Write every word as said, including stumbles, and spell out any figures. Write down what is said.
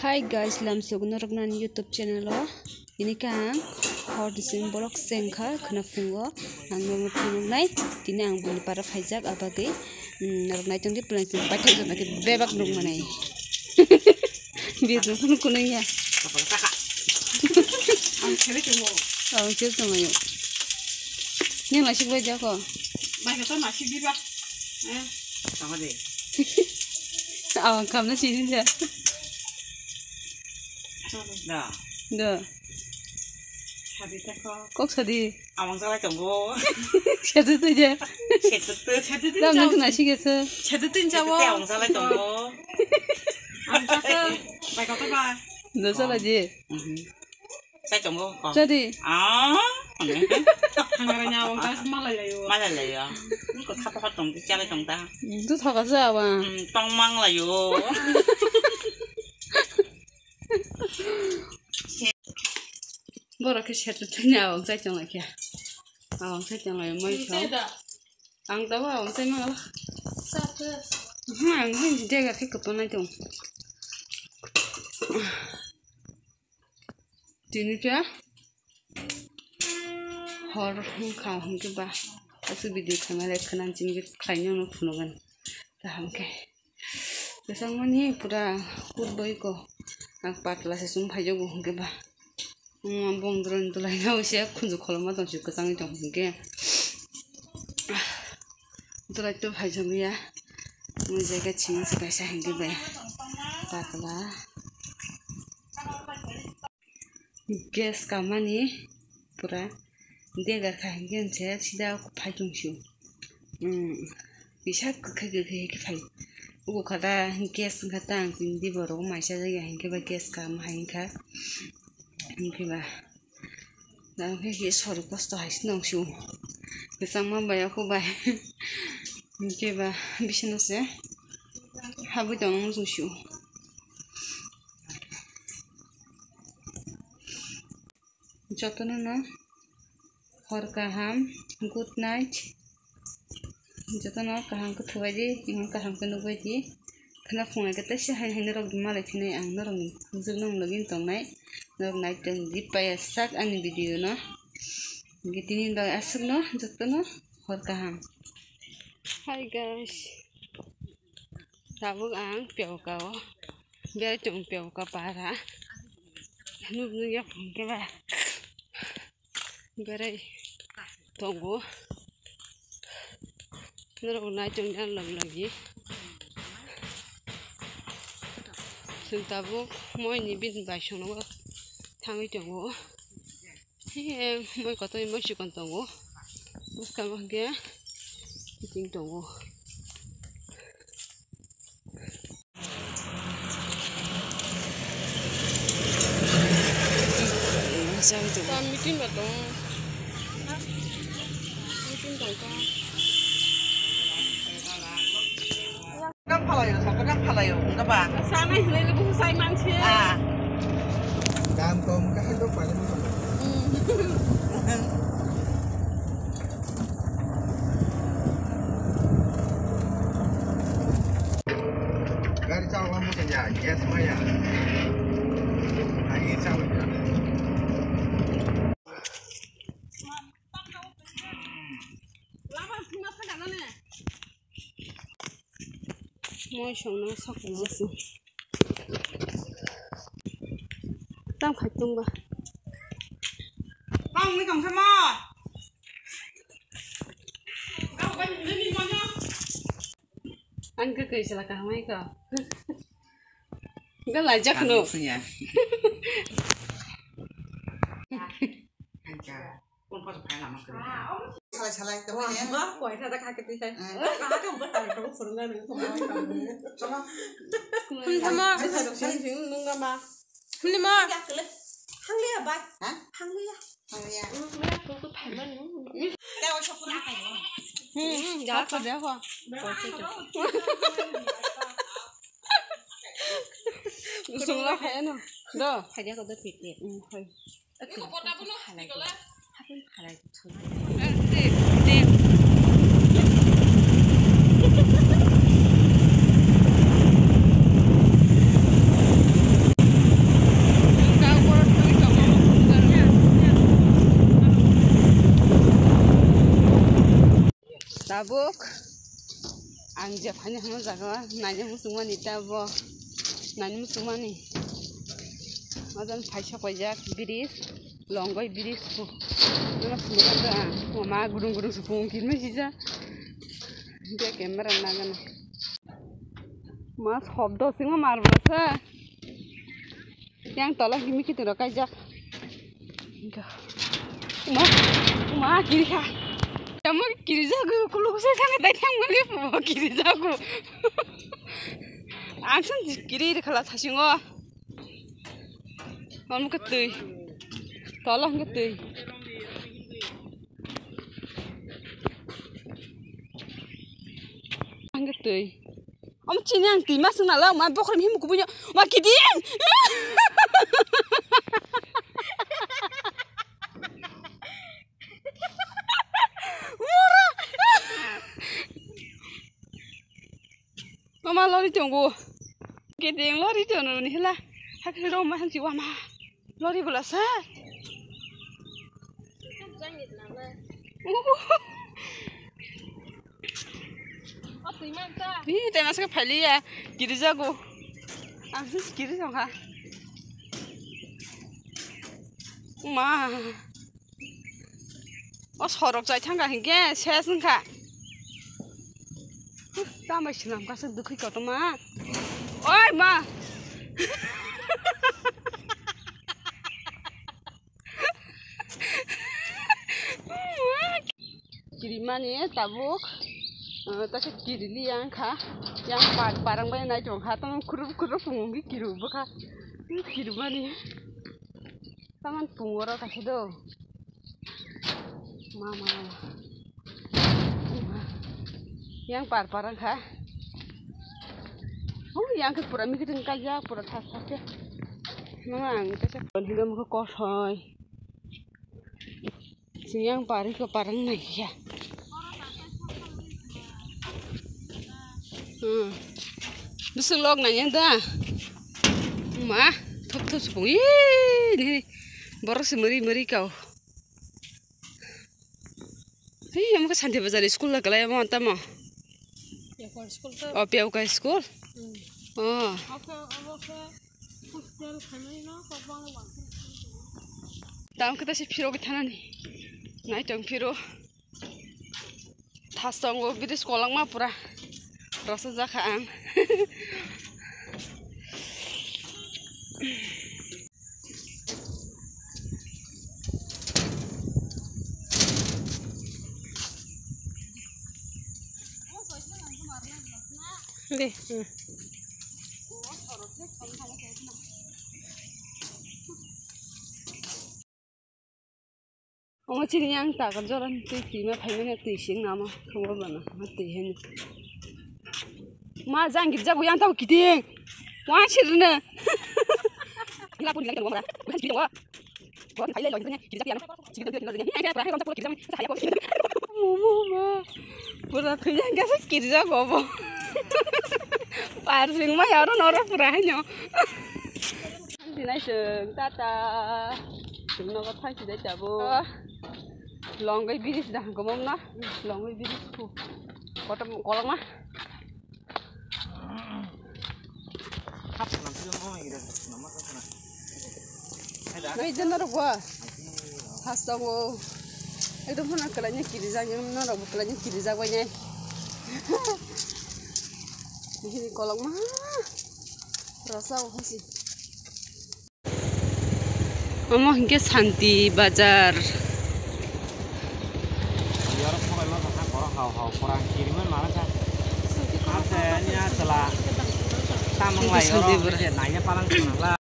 Hi guys, lamsok norok nani YouTube channel o. Ini khe ang hor ni simi borok se wngkha khwna phungo ang norok phunuknai. Tini ang bini para phaijak abagwi, mm, norok naitung di plan simi paithak jona khe bebak nukmanai. Bini phunuk kunung ya. Ang khe tongmo. Ang khe tongmo. Nini naisik bai jako. Bai ka to naisik di ba. Eh, tama de. Awang kamna sini ja. Da. Da. Sadi ta ko. Kok sadi. Awang jalai tongo. Sadi tu ja. Sadi tu. Sadi tu. Lam nang naisik esa. Sadi tu jawo. Awang jalai tongo. Ang jaka. Bai ka to ba. Da sala je. Mhm. Sai tongo. Jadi. Ah. Hangaranya wong tas malai layo. Malai layo. Ni ko thapa hot tong chala tong ta. Tu thoka sa wa. Hmm, tong mang layo. Borok khe setu tanya wong sai tong kya. Awang sai tong layo mai tong. Ang tabo awang sai mangala. Hmm, ang hin jaga khe kotonai tong. Tini khe hor wngkha hwnkhe ba aswk video khaimale khwna chini khe khlainwi phunukgwno kaham khe. Kwchangmani pura kut bai ko ang patla se chum phaijago hwnkhe ba. Bong dron dulai no se khunju kholoma tong si kwchangwi tong hwnkhe. Dulai to phaijago ya. Mo jaga chini se kaisa hwnkhe bai patla. Gas kamani pura degar kha hwnkhe se sida phai tong sio. Bisa kwkhai kwkhai khe phai. Ugo kha da gas wngkha ta ang tini di borok maisa jagya hwnkhe ba gas kam hai wngkha. Hwnkhe ba da hwnkhe khe sori kosto hai se nong sio. Kwchangma bai o khe bai. Hwnkhe ba bisino se habwi tongma muchung sio. Jotono no hor kaham, good night. Jotono kaham khe thubai di, kaham khe nukbai di. Khwna phunai khe teisa hai hai norok malai phinai ang norok ni hwnjwk nung login tongnai. Norok nai tong di paiya sak ani video no. Hwnkhe tini bagwi aswk no jotono hor kaham. Hi guys. Tabuk ang piyauka o. Berai tong piyauka para. Nuk nuk ya phung khe ba. Berai tongo. Norok nai tong ya log logi. Chwng tabuk moi ni bini bai songno thangwi tongo. He, moi kotor moi chikon tongo. Bwskango hwnkhe kiting tongo. Chai tongo. Meeting ba tongo. Meeting tongo. Program phalaio, sa program phalaio, wngkha ba? Sanai hinui le buphang sai manse. Ah. Dam kom ka hai dok pai mo. Hmm. Gari chalo mo ya, gas maya. Ai chalo ya. Moi songno sakha jasu. Tam khai tongba. Tang ni tong sama. Ang ke kai sala ka mai ka. Ga la jak no. Punya. Salai, salai, tamo ya. Ma, koi thada kha kiti khai. Eh. Kha ka ba ta ka phurung ga nang. Sama. Hun sama. Ai, sai dong, sai dong, nung ga ma. Hun ma. Ya kele. Hang ya ba. Ha? Hang ya. Hang ya. Nung ya ko ko phai ma nung. Ya, o chok na khai. Hmm, ya ko ya ko. Sungla khai no. Do. Khai ya ko do piti. Hmm, khai. Buk, ang je phaini hwnwi jaga naina muchungmani ta bo, naina muchungmani. Ojan phai sok paijak bridge, Longoi bridge bo. Nono phunukha ta, o ma gurung gurung supung kirma sija. Dia camera nagana. Ma shobdo singma mar bwlasa. Yang tola kimi kiting rok kaijak. Uma, uma, kiri kha. Tamo kiri jago, kuluk se thang dai thang mali po kiri jago. Ang san kiri ri khala thasingo. Om ke tui. Tola ke tui. Ang ke tui. Om chini ang twi ma swngna la, ma bokhorok him kubui no, ma kiding. Mama lori tongo. Kiding lori tongo ni hela. Hakhe ro ma hanchi wa ma. Lori bwlasa. Hi, tei masa phailiya. Kiri jago. Ang kiri jong ha. Ma. O sorok chai thangkha hinkhe ses wngkha. Tambai swnam kaisa dukhui kotorma. Oi ma. Kirimani tabuk, eh, ta khe kirili yang kha. Yang par parang bai nai tong kha. Tamo khuruk khuruk pungi kiru bwkha. Kirimani. Taman pungoro kaisa do. Ma, ma, ma. Yang par par wngkha. Oh, yang khe pura mikiting kaijak, pura thas thas khe. Mama ang kaisa kon hino mokhe kosoi. Sing yang par ko par wng nai khe. Hmm. Bwswk lok nai da. Ma, thop thop supung. Ih, ni borok se mari mari kau. Hei, omo khe Santi Bazar school da kalai omo tamo. Piyakar school to. Oh, Piyakar school. Hmm. Oh. Oke, omo khe hostel khainai no, kok bang bang. Tamo khe ta se phiro khe thanani. Nai tong phiro. Thas tongo, bridge kolokma pura. Rasa jakha ang. De, hmm. Omo chini yang takar jora ni twi, twi ma phaimani twi sing nama thangbo bana ma twi hini. Ma jang git jago yang tabo kiting. Wa sirne. Ila pun lagi ngomong. Bukan sibin wa. Bukan kai lagi ngomong. Kiri jago yang. Sibin lagi ngomong. Ini ada berapa orang tak pura kiri jago. Saya kok. Mumu ma. Pura kiri jago bo. Par sing ma yaro noro pura hanyo. Dinai chwng tata. Chwng nogo thanchi dai tabuk. Longwi bridge da hwnkhe mom na. Longwi bridge khu. Kotom kolokma. Nai jeno rok bo. Has tongo. Ekdom phano kwlaini kirijak, norok bo kwlaini kirijak bai nai. Bihini kolokma. Rasa o hasi. Omo hinkhe Santi Bazar. Santi Bazar.